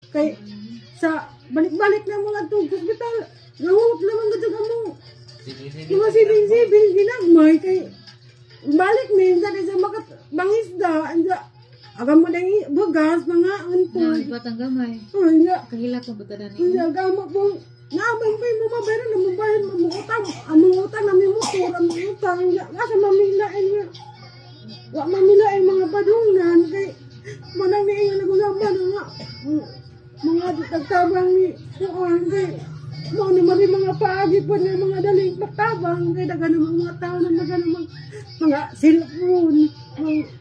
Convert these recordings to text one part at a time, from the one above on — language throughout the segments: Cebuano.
Kay sa balik-balik na mga tug hospital, nangulot lamang gud amo. Mga sibing-sibing ginagmay kay balik minsan isa makat mangisda anja agam mo dang bugas mga unpod. Batang gamay. Oh, nya. Kahila ko batadan ni. Nya gamo po. Naabang pa mo mabayaran na mabayaran mo utang. Among utang na may motor, among utang. Nya asa mamilain nga. Wa mamilain mga padungnan kay manang ni ingon nagusaman nga. Mga tagtabang ni kuan kay mao ni mali mga paagi po nga mga daling pagtabang kay daghan namang mga tao na daghan namang mga cellphone, mga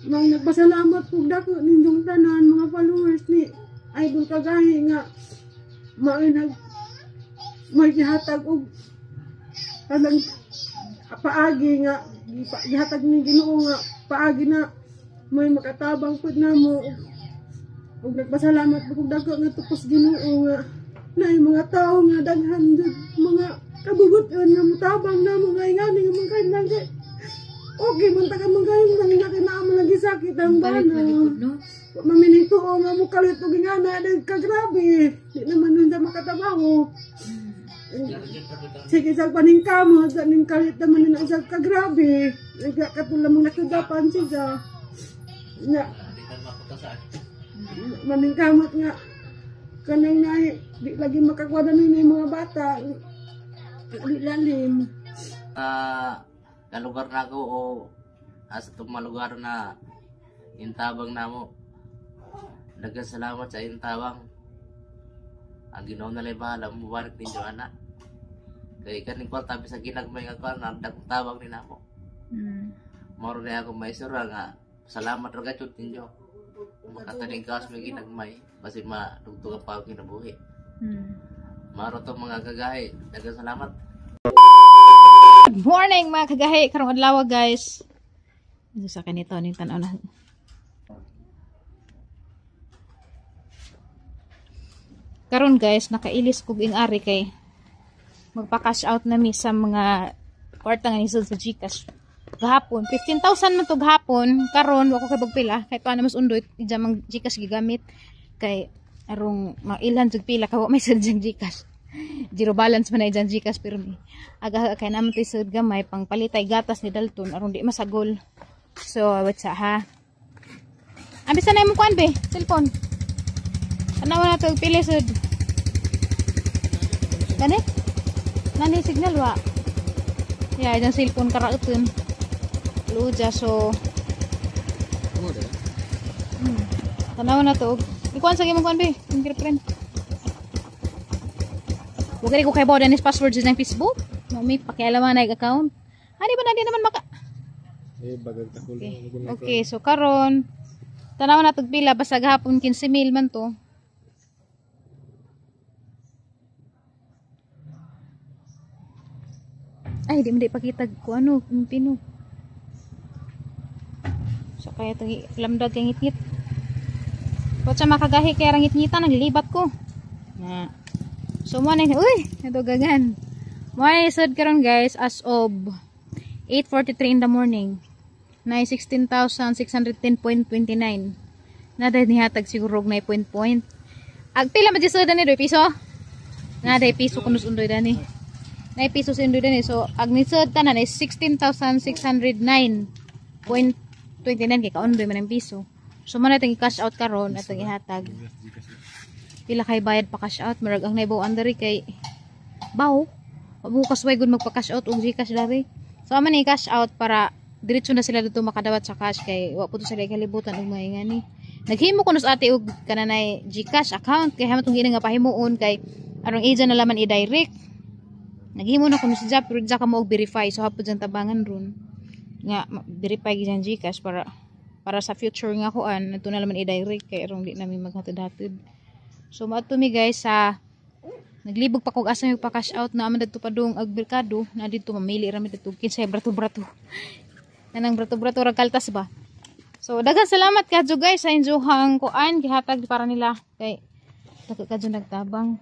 mga nagpasalamat po dako ninyong tanan mga followers ni Idol Kagahi nga maoy nag may gihatag og kanang paagi nga gihatag ni Ginoo nga paagi na may makatabang pud namo ug nagpasalamat po kog dako nga tupos Ginoo nga naay mga tao nga daghan jud mga kabubuton nga motabang namo nga ingani nga mga kailan kay okay man ta ka mga kailan nga kay naa man lagi sakit ang Kalit bana. lagi pud no. Maminito nga mo kalit og ingana dahil kagrabe di naman nun sa makatabaho. Sige sa paningkamot sa ning kalit naman na sa kagrabe nagkatula mong nakudapan siya nga maningkamot nga kanang naay di lagi makakuha na ni mga bata di lalim. Kalugar na ako o asa itong malugar na intabang namo. Daghang salamat sa intabang. Ang Ginoo na lang bahala mubarak ninyo ana. Kay kaning kwarta bisag ginagmay nga kwarta dagkong tabang ni namo. Moro na ako maisura nga salamat ra gayud ninyo. Makataning kaos may ginagmay basi madugtog pa ang kinabuhi. Maro to mga kagahi. Daghang salamat. Good morning mga kagahi, karong adlaw guys. Ito sa kanito ning tan-aw na. Karon guys, nakailis kog ing ari kay magpa-cash out na mi sa mga kwarta nga nisod sa GCash. Gahapon, 15,000 man to gahapon. Karon wa ko kay pila kay tuwa na mas undoy idya mang GCash gigamit kay arong mailhan jud pila kay wa may sud diyang GCash. Zero balance man na dyan GCash pero mi aga kay naman to'y sud gamay pang palitay gatas ni Dalton aron di masagol. So what's ha? Ambis na imong kuan be, cellphone. Tanaw na to pili sud. Kani? Nani signal wa? Ya, dyan cellphone karauton. Luja so. Tanaw na to. Ikuan sa imong kuan be, fingerprint. Wag ko kay bodan is password sa Facebook. Mami pakialaman na account. Ani ba na di naman maka Eh bagag takol. Okay. Okay, so karon tanaw na tog pila basta gahapon 15,000 man to. Ay, di man di pakita ko ano, yung pino. So kaya itong lamdag kay ngitngit. Pot sa makagahi kay rang ngitngitan naglibat ko. Na. So mo na, uy, nadugagan. Mo na isod karon guys as of 8:43 in the morning. Na 16,610.29. Na dahil nihatag siguro og 9 point point. Ag pila man jud ni doy piso? Na dahil piso kuno undoy dani. 9 piso sa undoy dani. So ag nisod tanan is 16,609.29 kay kaundoy man ang piso. So mo na itong i-cash out karon atong ihatag. Pila kay bayad pa cash out murag ang naibaw diri kay baw. Bukas way gud magpa-cash out og GCash diri. So amo ni cash out para diretso na sila dito makadawat sa cash kay wa po to sila kalibutan og mga ingani. Naghimo ko nos ate og kananay GCash account kay hamat tong gina nga pahimuon kay arong agent na laman i-direct. Naghimo na ko nos siya pero dya ka mo og verify so hapon dyan tabangan ron. Nga verify gyud ang GCash para sa future nga kuan adto na laman i-direct kay arong di nami maghatod-hatod. So maadto mi guys sa naglibog pa kog asa mi pa cash out na aman didto padung ag merkado na didto mamili ra mi didto kinsay brato-brato. Kanang brato-brato ra kaltas ba. So daghan salamat kadyo guys sa inyohang kuan gihatag para nila kay dako kadyo nagtabang.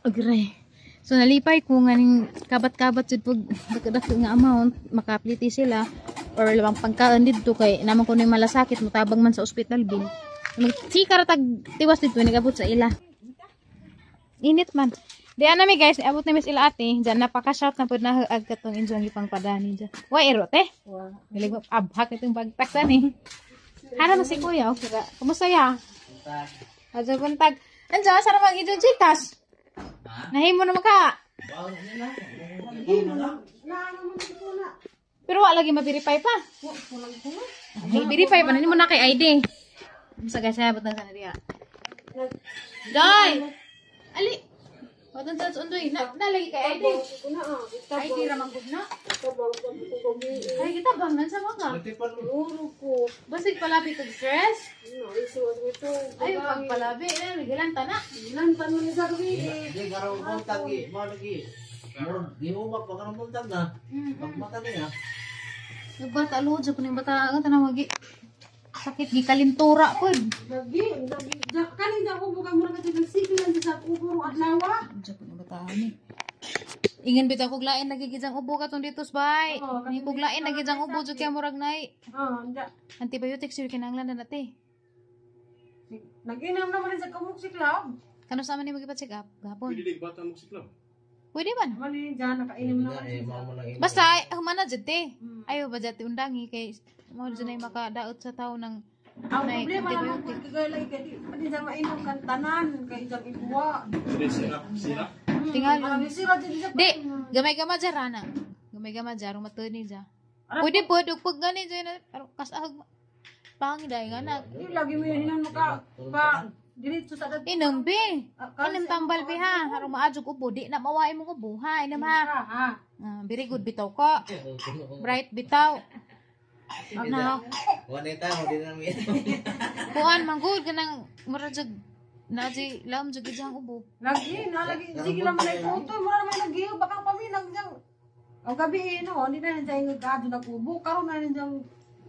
Agray. So nalipay ko nga ning kabat-kabat jud pag dako-dako nga amount makapliti sila or labang pagkaon didto kay naman kuno malasakit motabang man sa ospital bill. Magchika ra tag tiwas dito nigabot sa ila. Init man. Di ana mi guys, niabot na mi sa ila ate. Diyan napaka-shout na pud na ag katong injong ipang padani diyan. Wa ero te. Bilig mo abhak itong bagtaksan eh. Hana na si kuya, okay ra. Kumusta ya? Adyo buntag. Andiyan sa mag injong Gcash. Nahimo na maka. Pero wa lagi ma-verify pa. May verify pa nimo na kay ID. Unsa guys, abot na sana diha. Day. Ali. Watan sa undoy na na lagi kay ID. ID ra man gud na. Ay kita bang nan sa mga. Basig palabi kag stress. Ay pagpalabi eh gilan ta na. Lantan mo ni sa gabi. Di karo buntag gi, mao lagi. Murag gihumak pa kanang buntag na. Pagmata niya. Nagbata luod sa kuning bata ang tanaw gi. Sakit gi kalintura pod. Lagi, lagi. Kanin ako buka mura ka sa sige lang sa ubo adlaw. Unsa po ni bata ni. Ingan bitaw kog lain nagigijang ubo katong dito bay. Ni kog lain nagigijang ubo jud kay murag nay. Ah, anda. Antibiotics jud kinahanglan na nate. Nag-inom naman sa kamuk si Club. Kano sa man ni magipa-check up gahapon. Pwede bata mo si club. Pwede man. Mali dyan, nakainom naman. Eh, mao man lang imo. Basta ay, humana jud te. Ayo ba jud te undangi kay mao jud nay makadaot sa tawo ng Ang nay problema naman antibiotic. kung kagay lagi kay di pa din siya mainom kan tanan kay isang ibuwa. Pwede sirap, sirap. Tingal. Ang sira dyan siya. Di, gamay-gamay dyan rana. Gamay-gamay dyan, matuni dyan. Pwede po, dugpag gani dyan. Pero kasahag, pangit dahil nga na. Di lagi mo yun hinan maka pa diretso sa dad. Inom, be. Inom tambal, be, ha. Harong maadjog ubo. Di na mawain mong ubo, ha. Inom, ha. Ha ha. Ah, very good, bitaw ka. Bright, bitaw. Na, Wala ta, di na mi. kuan, manggod, ganang, murajag, na di, lam, jug, dyan ubo. Lagi na lagi sige lang man ay puto, mura naman lagi baka paminag dyan. Ang gabi eh, no, hindi na siya ingod kadto nag-ubo karon na niyang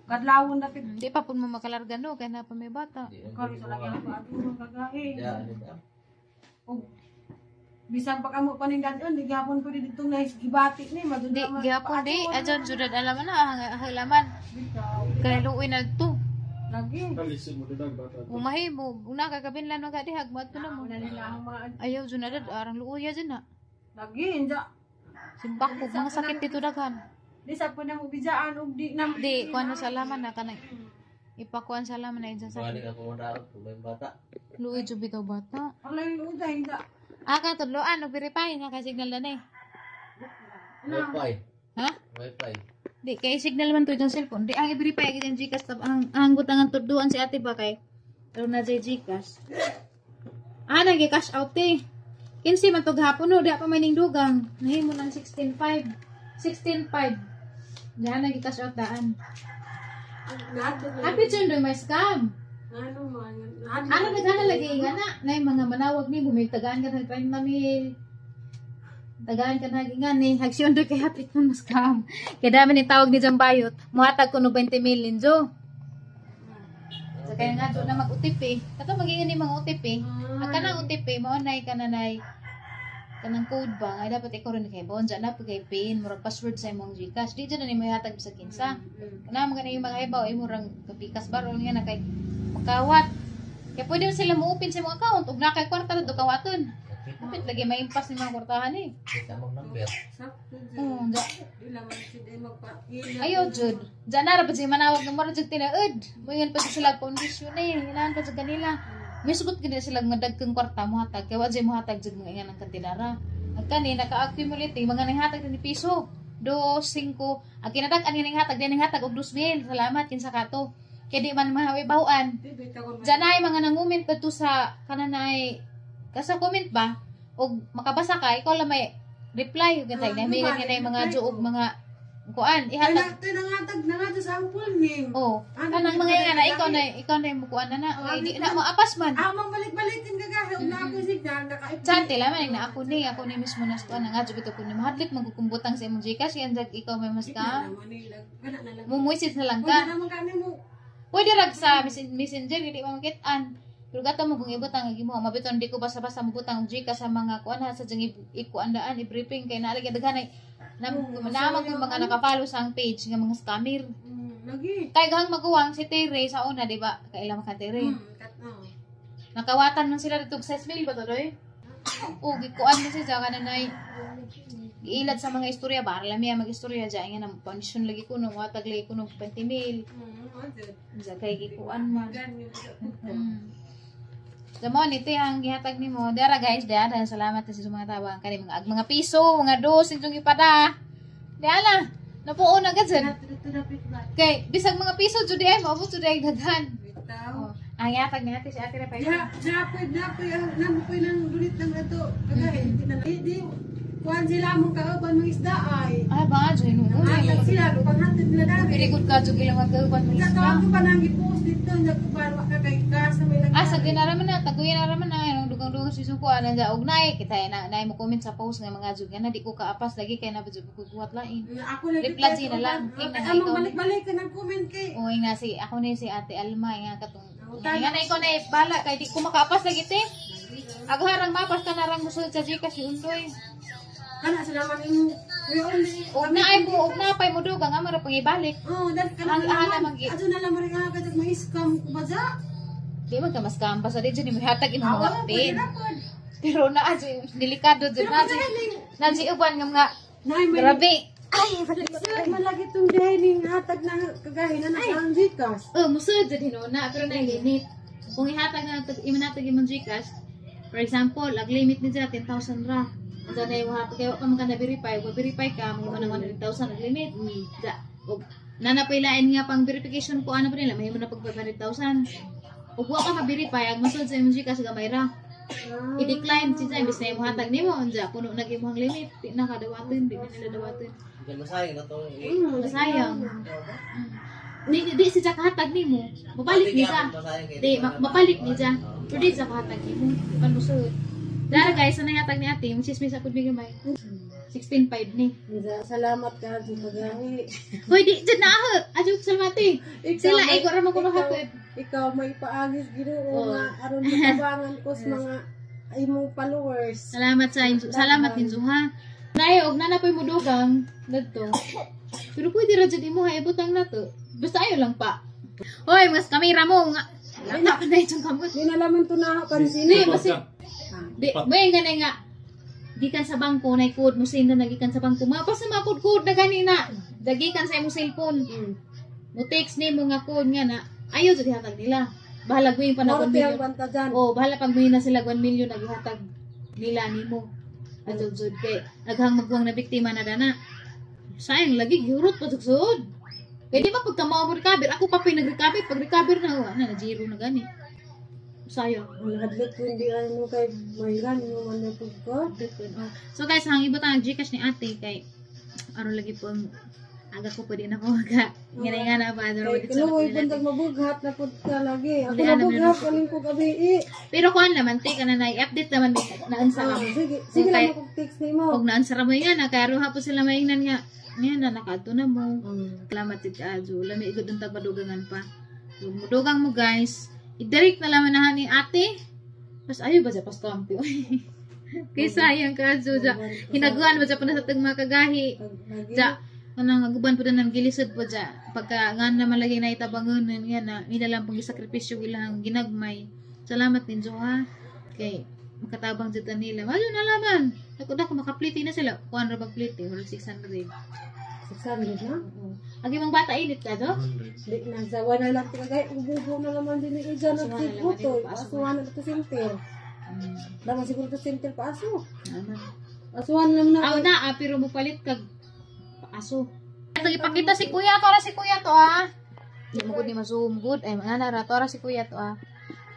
kadlawon dapit. Di pa po mo makalarga, no, kaya na pa may bata. Karon sa lagi ako adto ng kagahi. Ya, di ba? Og bisan pa kamo paninggadon, di gihapon ko dito na gibati ni madun Di, gihapon, di. Adyon, judad, alaman na, halaman. Kaya luoy na to. Lagi. Kalisod mo dadag bata. Umahi mo, una kagabin lang magkadihag, maad ko na mo. Wala nila ang mga Ayaw, junadad, arang luoya dyan na. lagi inja. Simbak ko, mga sakit dito daghan. Di sa po na mo bijaan og di na Di, kuan mo sa laman na, kanang, ipakuan sa laman na dyan sa Balik ako mo daot, may bata. luoy jud bitaw bata. Alay uda inja. Ah, ka tudloan, og verify na kay signal na eh. Wifi. Ha? Wifi. Di kay signal man to yung cellphone. Di ang i-verify gid ang GCash tab ang butangan tudloan si ate ba kay pero na jay GCash. Ah, nagi cash out eh. 15 man to gahapon no, di pa may ning dugang. Nahimo nang 16.5. 16.5. Diyan nagi cash out daan. Happy jud may scam. Ano man? Ano nagana lagi nga na nay mga manawag ni bumig tagaan ka ng 30 mil. Tagaan ka na nga ni hagsyon do kay hapit mo mas scam. Kay dami ni tawag ni Jambayot, muhatag ko no 20 mil ninjo. Sa kaya nga do na mag-OTP. Kato magingin ni mga OTP. Ang kanang OTP mao nay kananay kanang code ba nga dapat ikaw rin kay bon dyan na pag kay PIN murag password sa imong GCash di dyan na nimo ihatag bisag kinsa kana man gani yung mga ibaw imo rang kapikas baron nga na kay makawat kaya pwede man sila mo-open sa imong account ug na kay kwarta na do kawaton kapit lagi maimpas ni mga kwartahan eh. Kita mong number. Oo, da. Di lang man sila magpa. Ayaw jud. Diyan na ra pa siya manawag ng mura jud tinaud. Moingon pa sila kondisyon eh. Hinahan pa jud kanila. May sugot gid sila nga dagkang kwarta mohatag kay wa jud mohatag jud mga ingan ang kantinara. Ag kani naka-accumulate eh, mga nanghatag ni piso. 2, 5. Ang kinadak-an nga nanghatag din nanghatag og 2,000. Salamat kinsa kato. Kay di man mahawi bahuan. Diyan ay mga nangument to sa kananay kasa comment ba og makabasa ka ikaw lang may reply ug kay na may ganyan mga juog mga kuan ihatag Tinangatag na nga sa ang full name. oh kanang mga nga na ikaw na yung mukuan na na oy, di na maapas man. Ah, balik-balikin ka gahi og na ako signal naka Chante laman na ako ni mismo na kuan nga jud ko ni mahadlik magkukumbutang sa imong GCash yan jag ikaw may mas ka mumuisit na lang Pwede ka. naman kami mo. Pwede rag sa messenger hindi pa makitaan. Pero gato mo kung ibutang ang imo, mabiton di ko basta-basta mabutang og GCash sa mga kuan ha sa jang ikuan daan i-briefing kay naalagi daghan ay namag yung mga naka-follow sa ang page nga mga scammer. Lagi. Kay gahang maguwang si Tere sa una, di ba? Kaila man ka Tere. Katno. Nakawatan man sila dito 6 mil ba to doy? O gikuan mo siya kana nay giilad sa mga istorya ba alam niya mag-istorya dyan nga nang pension lagi ko nung watag lagi ko nung 20 mil. Sa kay gikuan man. So mo ni ang gihatag nimo. Dara guys, dara salamat sa mga tabang kani mga mga piso, mga dos inyong ipada. Dara napuo na gud. Kay bisag mga piso jud ay maabot jud ay daghan. Bitaw. Oh, ang gihatag ni ate si ate ra pa. Ya, napoy napoy ang napoy nang dulit ng ato. Kagay hindi na di kuan sila mong kauban mga isda ay. Ah, ba jud no. Nangatag sila panghatid nila dami. Very good ka jud ilang magkauban mga Sa isda. tawag ko pa nang gipost dito nagkuban wa ka kay kas na may nag. Ah, sa ginara man na, taguyan na raman na, yung dugang-dugang si Suko, ana dya, og nay, kita na, nay mo comment sa post nga mga jud nga na, di ko kaapas, lagi kay na ba jud ko kuhat lain. Ako lagi Reply siya na lang. King na Among ikaw. balik-balik ka ng comment kay. Uy nga si, ako ni si Ate Alma, nga katong, nga na ikaw na bala, kay di ko makaapas lagi te. Agharang mapas ka narang musulod sa Gcash si Undoy. Kana sila man yung kuya only. Og na ay mo, og na pay mo dugang, amo ra pang ibalik. Oh, dahil kana Ang na ana naman. Ato na lang rin nga kadto may scam ko ba dya? Di man ka mas kampa sa di jud ni hatag imong mga Ah, pin. pwede na pod. Pero na adyo delikado jud Pero na kung adyo. Na adyo uban nga mga Nay, may grabe. Ay, man lagi itong dihay ning hatag na kagahin na nasa ang Gcash. Oh, musulod jud hinuna pero na limit. Kung ihatag na tag imo natag imong GCash, for example, ang limit ni dyan 10,000 ra. Unsa na imong hatag kay wa pa man ka na-verify, kung verify ka mo ng 100,000 ang limit. Da, og nanapailain nga pang verification ko ano pa nila mahimo na pag 500,000. Ug wa ka ma-verify ang musulod sa imong GCash gamay ra. I-decline si dyan, imbis na imong hatag nimo unsa puno na imong limit, di na kadawaton, di na nila dawaton. Masayang na itong Masayang. Di si Jack hatag nimo. Mabalik ni siya. Di, mabalik ni siya. Pero di siya kahatag nimo. Pan musulod. Dara guys, anong hatag ni ate? Magsismis ako bigay may. 16.5 ni. Salamat ka sa kagahi. Hoy, di, dyan na ako. Adyo, salamati. Sila, ikaw ra mo kuno hatod. Ikaw may paagis Ginoo Oh. nga aron matabangan ko sa mga imong followers. Salamat sa inyo. Salamat ninyo ha. Nay, og nanapoy mo dugang dadto. Pero pwede ra jud imo ha ibutang nato. Basta ayo lang pa. Hoy, mas kamera mo nga. Lata pa na itong kamot. Di na laman to na pansin. Di, basi di, may nga na nga. Gikan sa bangko na code mo send na gikan sa bangko. Mga basta mga code code na ganina. Dagikan sa imong cellphone. Mo text nimo nga code nga na ayo jud ihatag nila. Bahala gawin pa na Moro 1 ang million. banta dyan. Oh, bahala pag may na sila 1 million nagihatag nila nimo. Adyo jud kay naghang magwang na biktima na dana. Sayang lagi gihurot pa jud suod. Kay di ba pagka mao mo recover, ako pa pay nag-recover, pag recover na wa na zero na gani. Sayang. Ang hadlok ko hindi ano kay mayran mo man na pud ko. So guys, ang ibutang ang Gcash ni ate kay aron lagi pong aga ko pwede na ko maga. Ngana nga na ba aron Kay kaluoy buntag mabughat na pud ka lagi. Ako Hindi, alam nabughat aling ko gabi eh. Pero kuan naman te kana na i-update naman na unsa Ah, ka. sige, sige Okay. lang ako text nimo. Og naansa ra mo nga na kay aron hapon sila maingnan nga. Ngayon na nakaadto na mo. Salamat jud kaadyo. Lami igud ang tagpadugangan pa. Ug mudugang mo guys, i-direct na laman na ni ate. Pas ayo ba sa pas kampi. Kay sayang kaadyo ja. Hinaguan ba sa pa na sa tag mga kagahi. Lagi. Ja, kanang aguban po na ng gilisod po ja. Pagka nga naman lagi na itabangon nga na ila lang pang gisakripisyo ilang ginagmay. Salamat ninyo ha. Kay makatabang jud ta nila. Walo na laman. Dako dako makapliti na sila. Kuan ra bagpliti, murag 600. 600 na. Oo. Ang imong bata init ka do? Di na sa wala lang ko kagay ububo na naman din ni Ijan at Asuhan na si naman Butoy. din, paasuhan. Asuhan na to center. Daman siguro to center pa aso. Naman. Asuhan lang na. Aw na, ah, pero mopalit kag aso. Ito ipakita si kuya to, ara si kuya to ah. Di mo gud ni ma-zoom good. Ay mga nara to ara si kuya to ah.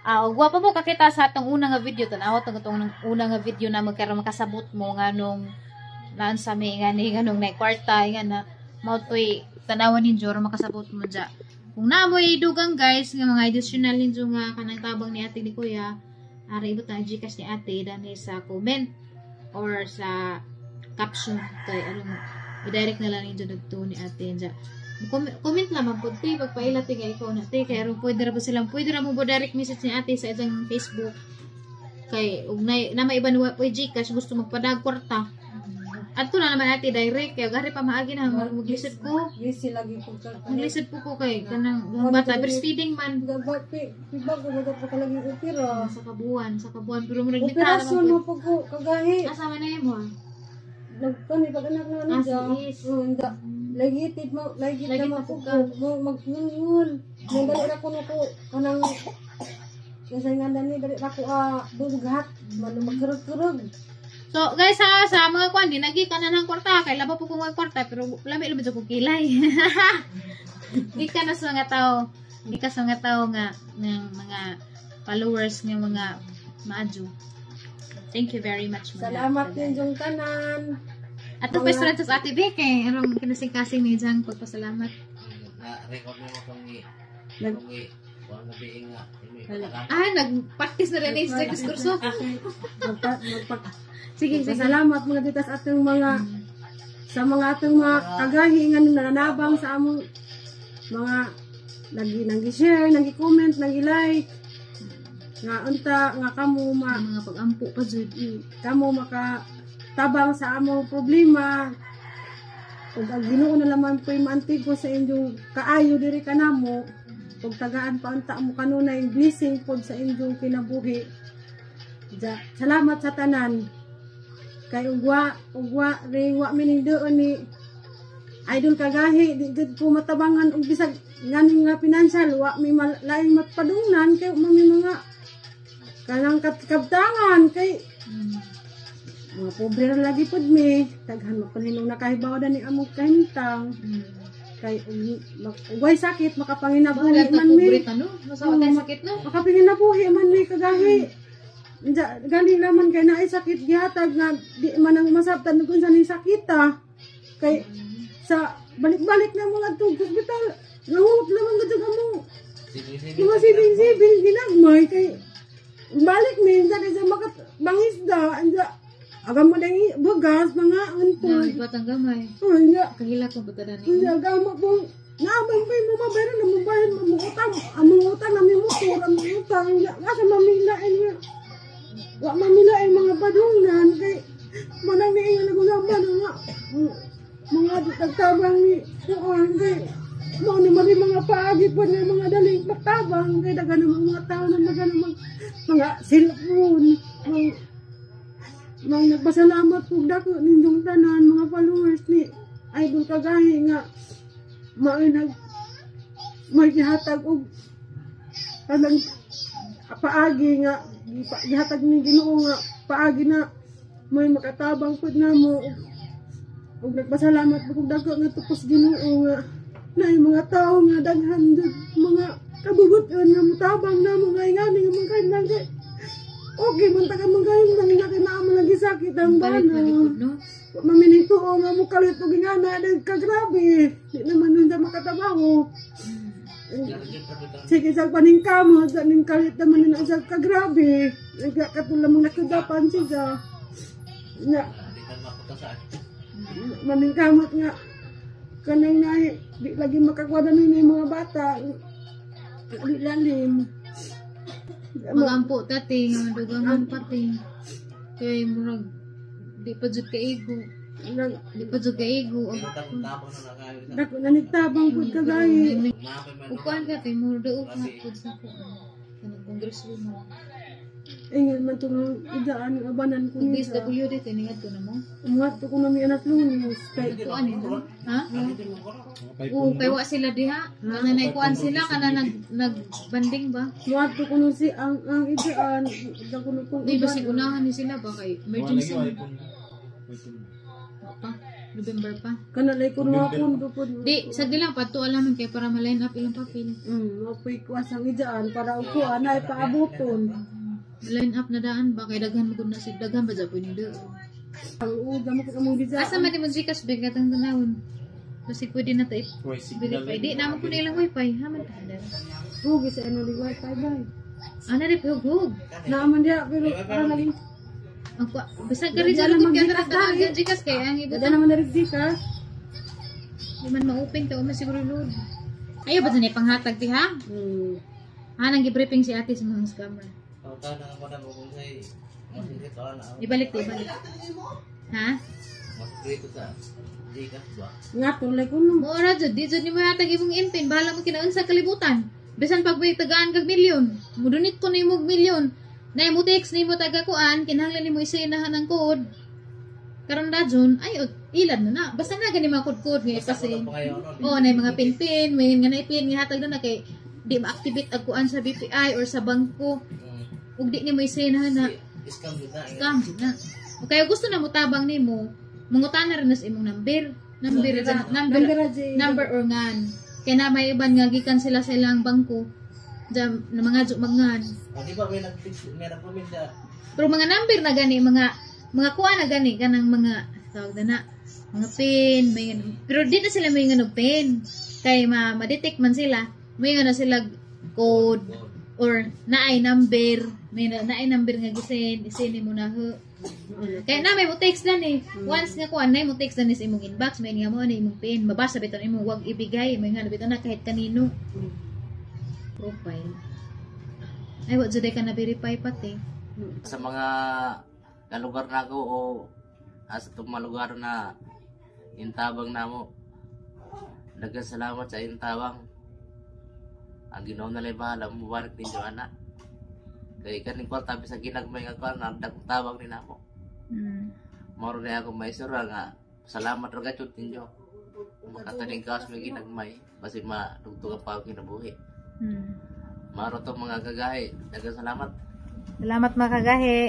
Ah, og gwapa mo kakita sa atong una nga video tan-awa tong atong una nga video na magkaroon makasabot mo nga nung naan sa mi nga ni nga nung na kwarta nga na mao toy tan-awan ninyo aron makasabot mo dya. Kung naamoy dugang guys nga mga additional ninyo nga kanang tabang ni ate ni kuya, ari ibutang GCash ni ate dani sa comment or sa caption kay ano i-direct na lang ninyo dagto ni ate dya. Comment lamang po te pagpaila te kay ikaw na te kay aron pwede ra po silang pwede ra mo bo direct message ni ate sa isang Facebook kay ug na maiban wa po GCash gusto magpadag kwarta. Adto na naman ate direct kay gari pa maagi na maglisod ko. Busy lagi ko ka. Maglisod po ko kay kanang bata breastfeeding man. Gabi, piba ko magapro ka lagi opera. Sa kabuan pero murag nita Operasyon naman mo po ko kagahi. po. Asa man na imo? Nagkani pag anak na Ah, ano si Is. Unda. Lagi tit mo, lagi Lagi na na po mo ka. mo magnungun. Nang dali ra ko no ko kanang kasi nga dani dali ra ko dughat man magkurog-kurog. So guys ha, sa mga kwan di nagi ka na ng kwarta kay laba po kong mga kwarta pero lami lami jud ko kilay. Di ka na sa mga tao, di ka sa mga tao nga ng mga followers nga mga maadyo. Thank you very much mga. Salamat ninyong tanan. Ato pa sa Ate Vic kay arong kinasing-kasing ni Jang pagpasalamat. Na-record mo kung i Nag kung i kung ano biing nga. Ah, nag-practice na rin ni sa diskurso. Magpa, magpa, Sige, sige. Salamat mga titas atong mga sa mga atong mga kagahi nga nananabang sa among mga nagi nagi share, nagi comment, nagi like nga unta nga kamo ma Ang mga pag-ampo pa jud. kamo maka tabang sa among problema ug ang Ginoo na laman po'y maantigo sa inyong kaayo diri kanamo ug tagaan pa unta mo kanunay blessing pod sa inyong kinabuhi. Ja, salamat sa tanan kay ugwa ugwa ring wa mining doon ni Idol Kagahi di gud ko matabangan og bisag nganing nga financial wa mi laing matpadungnan kay wa mi mga kanang kabtangan kay mga pobre ra lagi pud mi daghan man pud hinong nakahibaw ni among kahimtang kay ugway sakit makapanginabuhi Bahala ta man mi. pobre ta no. Masawa tayo sakit no. Makapanginabuhi man mi kagahi. Gali naman kay naay sakit gihatag nga di man ang masabtan kung sa ning sakita kay sa balik-balik na mga tug hospital nanguot lamang gud amo mga sibing-sibing ginagmay kay balik mi sa kay sa makat bangisda anja agam mo dang bugas mga Na unpod. batang gamay. Oh, anja Kahila kong batadan ni. anja gamo pong naabang pa mo mabayaran na mabayad mo utang among utang na mi motor among utang anja asa mamilain nga wa mamilain mga padungnan kay manang niingon nag-usapan nga mga tagtabang ni kuan kay mao ni mari mga paagi po na mga daling pagtabang kay daghan namang mga tao na daghan namang mga cellphone mga mga nagpasalamat po dako ninyong tanan mga followers ni Idol Kagahi nga maoy nag may gihatag og kanang paagi nga gihatag ni Ginoo nga paagi na may makatabang pud namo ug nagpasalamat po kog dako nga tupos Ginoo nga naay mga tawo nga daghan jud mga kabubuton nga motabang namo nga ingani nga mga kahimtang kay okay man ta ka mga kahimtang nga kay naa man lagi sakit ang Kalit bana lagi pud no. wa man tuo nga mo kalit og ingana dahil kagrabe di naman nun sa makatabaho. Sige sa paningkamo sa ning kalit naman na sa kagrabe nagkatula mong nakudapan siya nga maningkamot nga kanang na di lagi makakuha na ni mga bata di lalim. Magampo tati nga dugangan pati. Kay murag di pa jud kaigo. Di pa jud kaigo. Dako nanigtabang pud kagahi. Ug kuan ka kay murag daog nga pud sa kuan. Kanang congresswoman. Ingon man tong idaan abanan ko Kung niya. DSWD kay ningadto na mo. Ungat ko na mi anak Lunes kay Kuan nito. Ha? Oo, kay wa sila diha. Kana nay kuan sila kana nag nagbanding ba? Muadto ko nun si ang idaan da ko nun kung Di ba sigunahan ni sila ba kay emergency Wa pa? November pa. Kana lay ko mga pundo pud. Di, sa lang padto alamin kay para ma-line up ilang papel. Mapoy ko asang idaan para upuan ay paabuton. Line up na daan ba kay daghan mo gud na si daghan ba japon ni do. Ang uga mo kung among gidaan. Asa man di mo Gcash big katang tanawon. Kasi pwede na ta i-verify. Di na mo kuno ilang wifi ha man ta. Hugi sa ano di wifi bay. Ana di hug. Naaman diha pero para lagi. Ang kwa basta gari jalo gud kay tara tanawon Gcash kay ang Dada ibutang naman na rin Gcash. di man ma-open kay uma siguro load. Ayo ba ni panghatag di ha? Ha nang gi-briefing si ate sa mga scammer. Ibalik di ibalik. Ha? Mas dito sa Gcash ba? Nga tulay ko no. Mo ra jud, di jud nimo hatag imong MPIN, bahala mo kinaunsa kalibutan. Bisan pag may tagaan kag milyon, mudunit ko nimo og milyon. Na mo text nimo taga kuan, kinahanglan nimo isinahan ang code. Karon dajon ay ilad na na. Basta na gani mga code-code nga Basta ipasend. ko na pa ngayon, no? Oo, na mga pin-pin, may nga na pin nga hatag na na kay di ma-activate ang kuan sa BPI or sa bangko. Ug di nimo isinahan na. Scam jud na. Scam jud na. O kaya gusto na mo tabang nimo, mangutana ra na sa imong number. Number, number, Number ra jay. Number or ngan. Kaya na may iban nga gikan sila sa ilang bangko. Diyan, na mga mangan. O, di ba may nag-fix, may nag-comment na Pero mga number na gani, mga kuha na gani, kanang mga, tawag na na, mga pin, may, pero di na sila may nga pin. Kay ma-detect man sila, may nga na sila code, or naay number, may na, naay number nga gisend, isend mo na ho. Kaya na may mo text na ni. Once nga kuan na mo text na ni sa imong inbox, may nga mo na imong pin, mabasa biton imong wag ibigay, may nga biton na kahit kanino. Profile. Ay, wa jud ka na verify pati. Sa mga kalugar na ako o sa itong mga lugar na intabang namo. Daghang salamat sa intabang. Ang Ginoo na lang bahala mubarak ninyo ana. Kay kaning kwarta bisag ginagmay nga kwarta nagdagong tabang ni namo. Moro na ako maisura nga salamat ra gayud ninyo. Makataning kaos may ginagmay basig madugtog pa ako kinabuhi. Maro to mga gagahi. Daghang salamat. Salamat mga kagahi.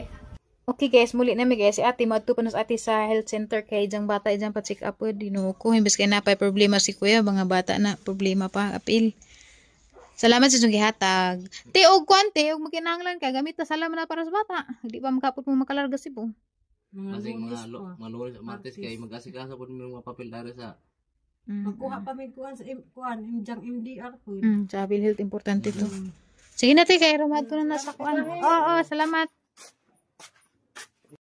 Okay guys, muli na mi guys. Si ate, maadto pa na sa ate sa health center kay jang bata jang pa check up Ginoo ko. Imbes kay napay problema si kuya, mga bata na problema pa apil. Salamat sa inyong gihatag. Te og kwan te og makinahanglan ka gamit ta salamat na para sa bata. Di ba makapot mo makalarga Cebu. Mga Basig Lunes mga pa. Mga Lunes, Martes kay mag-asikaso pud mi mga papel dari sa Magkuha pa may kuan sa kuan imjang MDR po. Sa PhilHealth importante to. Sige na te kay rumadto na na sa kuan. Oo, salamat.